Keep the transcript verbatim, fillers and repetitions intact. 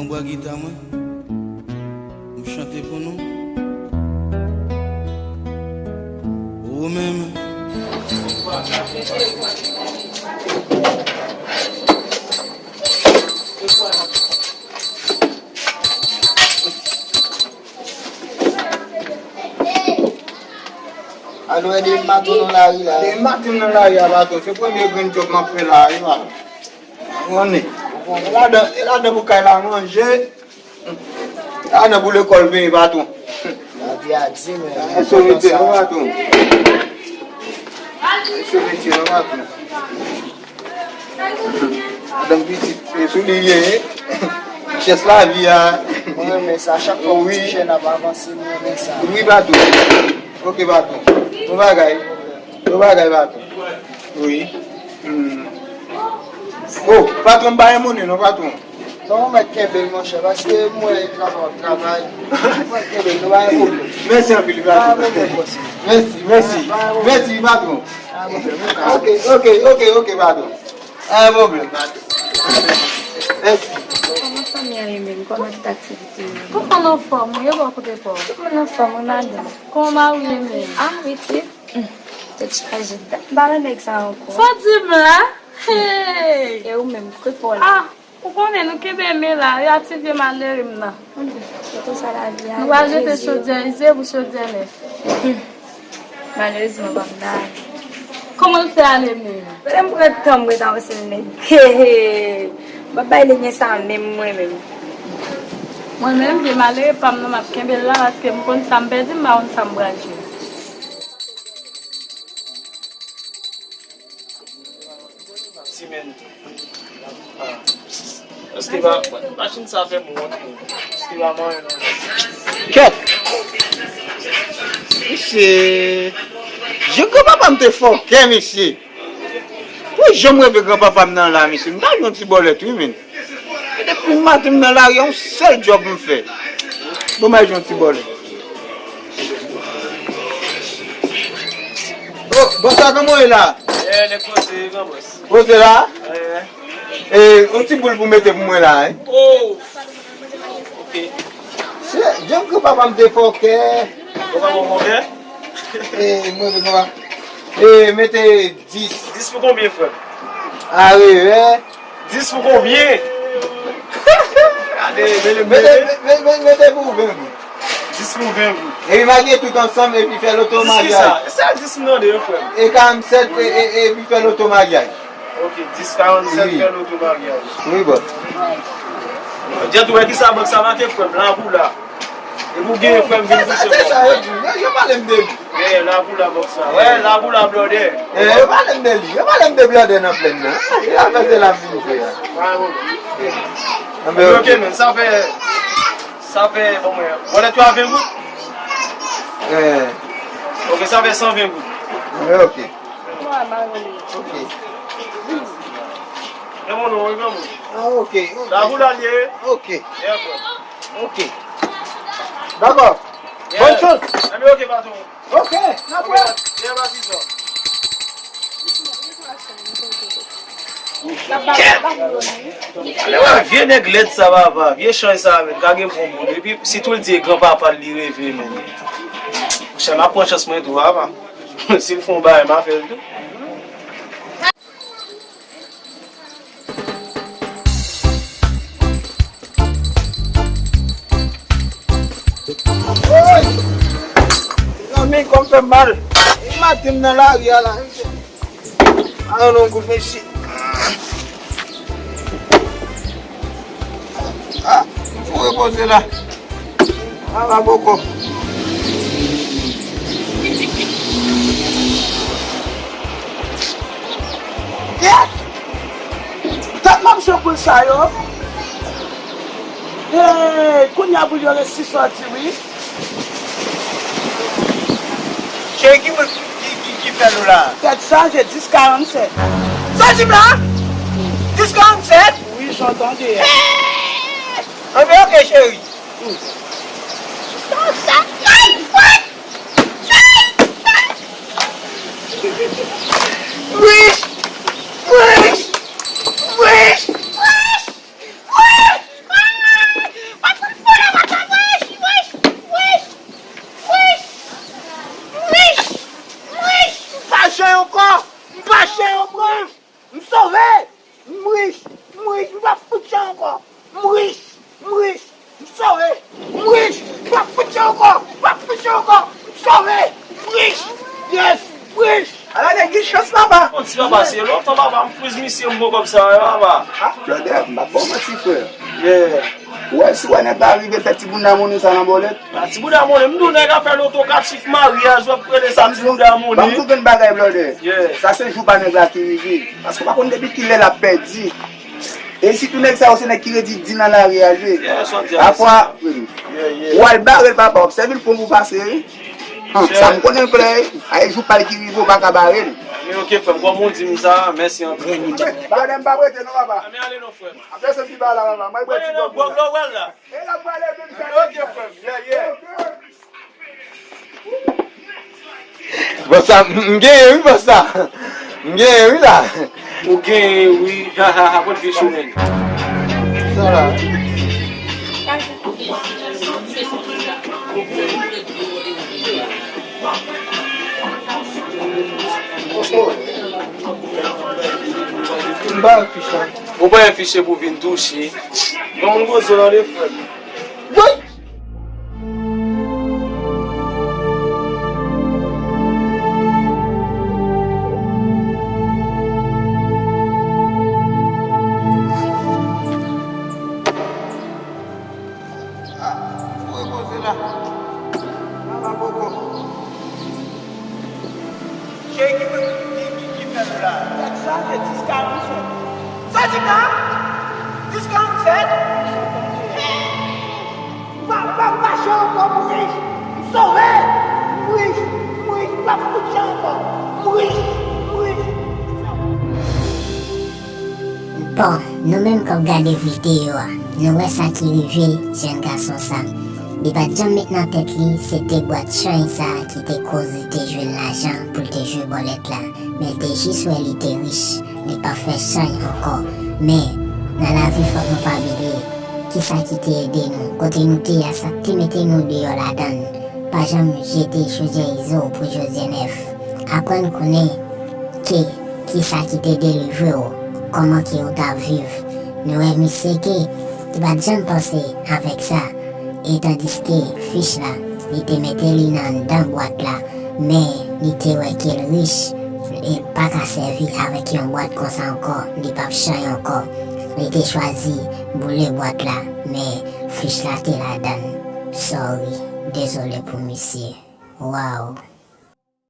M bwè gita mwen, m chante pou nou. Ou menm. Alo, e de maten nan lari la. De maten nan lari a, patwon. Se premye grenn djòb m ap fè la, wi, patwon. Ou konnen. E ladan, e ladan pou kay la manje. E ladan pou lekòl peye, patwon. Lavi a di, men. E sou metye, non, patwon. E sou metye, non, patwon. Madanm pitit, se sou li ye, wi. Richès lavi a. Mwen renmen sa, chak fwa w ti jèn ap avanse, mwen renmen sa. Wi, patwon. Ok, patwon. Bon bagay. Bon bagay, patwon. Wi. Hmm. Oh, patwon, m pa gen monnen non, patwon. Non, ou mèt kenbe l, monchè, paske m wè travay w ap travay. Ou mèt kenbe l, nou pa gen pwoblèm. Mèsi anpil, patwon. Pa gen pwoblèm, bòs. Mèsi, mèsi. Pa gen pwoblèm. Mèsi, patwon. Pa gen pwoblèm. Ok, ok, ok, ok, patwon. Pa gen pwoblèm, patwon. Mèsi. Kòman fanmi an ye menm? Kòman tout aktivite yo? Tout moun anfòm, wi, yo bò kote pa w. Tout moun anfòm, wi, madanm. Kòman mari w ye menm? Ah, pitit. Hmm, tèt chaje dat m pa wè nèg sa ankò. Sa w di m la? Hey! E ou menm, kote pa w la? Ah, ou konnen nou kenbe men la, reyativite malere m nan. Kote sa lavi a. Nou pral jete chodyè ize pou chodyè nèf. Hmm. Malerezman, pa m ta ale. Kòman l fè ale menm? Lè m pran tan m ret ansanm nèg. He, he. M ap bay nèg sa menm mwen menm. Mwen menm, vye malere pa m nan, m ap kenbe l la, paske m konn sa m pèdi, m pa konn sa m pral jwenn. Simen tou. Ah. Èske pa, machin sa fè m wont, wi. Èske pa manyen non. Kèt! Mesye, jan granpapa m te fòkè, mesye. Pou jan m reve granpapa m nan la, mesye, m ta jwenn yon ti bòlèt, wi, men. E depi maten m nan lari a, yon sèl djòb m fè. Bon, m al jwenn yon ti bòlèt. Oh, bòs la, kòman w ye la? Eh, nèg poze, gran bòs. Poze la? Eh. E, yon ti boul pou mete pou mwen la, wi. Oh! Ok. Se, jan granpapa m te fòkè. Papa m fòkè? E, mwen, mwen, e, mete dis. Dis pou konbyen, frè m? Arevè. Dis pou konbyen? Gade, mete, mete, mete, mete pou ven goud. Dis pou ven goud. Epi malgre tout ansanm, epi fè loto maryaj. Dis ki sa? Se a dis m tande yo, frè m. E karannsèt, e, e, epi fè loto maryaj. Ok, dis karannsèt, wi, fè loto maryaj. Wi, bòs. Djè tou wè ki sa bank sa make, frè m, la pou la. Epi w genyen frè m vin kouche. Se sa, se sa yo di. Yo, yo pale m de li. Eh, la pou la bòs la. Wè, la pou la blòdè. Eh, yo pale m de li. Yo pale m de blòdè nan plèn nan. Se afè se la m vin jwe a. Anben, ok, men sa fè, sa fè, bon, mwen, wòlèt yo a ven goud? Eh. Ok, sa fè san ven goud. Eh, ok. Ok. Gen moun, wi, gen moun. Ah, ok, ok. La pou la l ye. Ok. Yeah, bro. Ok. Dakò. Yeah. Bòn chans. Anben, ok, patwon. Ok, n ap wè. Ok, yeah, patizan. Ale wè, vye nèg lèd sa, papa. Vye chanj sa, men. Ka gen bon moun. Epi, sitou l di e granpapa l li reve, men. Monchè, m ap pran chans mwen tou, papa. Si l fè yon bagay, m a fè l tou. Woy! Mezanmi, kò m fè m mal. E maten m nan lari a la, mesye. A, non, gout, mesye. A, fò repoze la. A, la poko. Kèt! Tèt m ap cho poul sa yo. Hey, kounye a poul yo resi sòti, wi. Cheri, ki moun ki, ki, ki fè nou la? Tèt chaje, dis karannsèt. Sa w di m la? Dis karannsèt? Wi, jan w tande a. Anben, ok, cheri. Dis karannsèt, ay, fwèt! Wi! Wi! Wi! Wi! M rich, m rich, m pa fout chay ankò. M rich, m rich, m sove. M rich, m pa fout chay ankò, m pa fout chay ankò. M sove, m rich. Yes, m rich. Ala nèg gen chans papa. Bon, ti papa, se lontan papa m friz misye m bon kòb sa, wi papa. Ah, Blòdè, m pa ba w manti, frè. Yeah. Ou wè, si w wè nèg la rive fè ti bounda monnen sa nan bòlèt. Ah, ti bounda monnen, m di w nèg ap fè loto kat chif maryaj, w ap rele sa ti bounda monnen. Ban m di w grenn bagay, Blòdè. Yeah. Sa se jou pa nèg la ki rive. Paske w pa konn depi kilè l ap pèdi. E sitou nèg sa yo se nèg ki redi di nan lari a jwe. Yeah, sa w di a, pafwa, yeah, yeah, ou al bare l papa, w ap sèvi l pon pou pase, wi. Hum, sa m konnen l klè, wi. Ay jou pa l ki rive, w pa ka bare l. Men ok, frè m, kòm ou di m sa, mèsi anpil. Blòdè, m p ap rete non, papa. Men ale non, frè m. Apre se pi ba la, papa. Mwen pran ti gòg la. E l ap prale menm sa. Ok, frè m. Yeah, yeah. Bon, sa, m, m genyen, wi, bon, sa. M genyen, wi, la. Ou genyen, wi. Ha, ha, ha, kot fich ou menm? Sa la. M ba fich la. Ou pa affiche pou vin touche. Bon, moun gwo zò nan de frè. Woy! Ah, fou e koze la. Papa Koko. Cheri ki, ki, ki, ki fè nou la. Gad sa, se dis karant sèt. Sa di la? Dis karant sèt? M pa, m pa, m pa chay ankò, m rich. M sove. M rich, m rich, m pa fout chay ankò. M rich, m rich. Bon, nou menm k ap gade videyo a, nou wè sa ki rive jèn gason sa. Li pa t janm met nan tèt li se te bwat chay sa ki te koz li te jwenn lajan pou l te jwe bòlèt la. Men l te jis wè li te rich, li p ap fè chay ankò. Men, nan lavi fòk nou pa bliye, kisa ki te ede nou, kote nou te ye a, sa k te mete nou deyò ladan l. Pa janm jete Jozye Izo pou Jozye Nèf. Aprann konnen ke kisa ki te delivre w, kòman ke w t ap viv. Nou wè misye ke li pa t janm panse avèk sa. E tandiske fich la, li te mete li nan anndan bwat la, men li te wè ke l rich, e l pa ka sèvi avèk yon bwat konsa ankò, li p ap chay ankò. Li te chwazi boule bwat la, men fich la te ladan l. Sorry, dezole pou misye. Waw.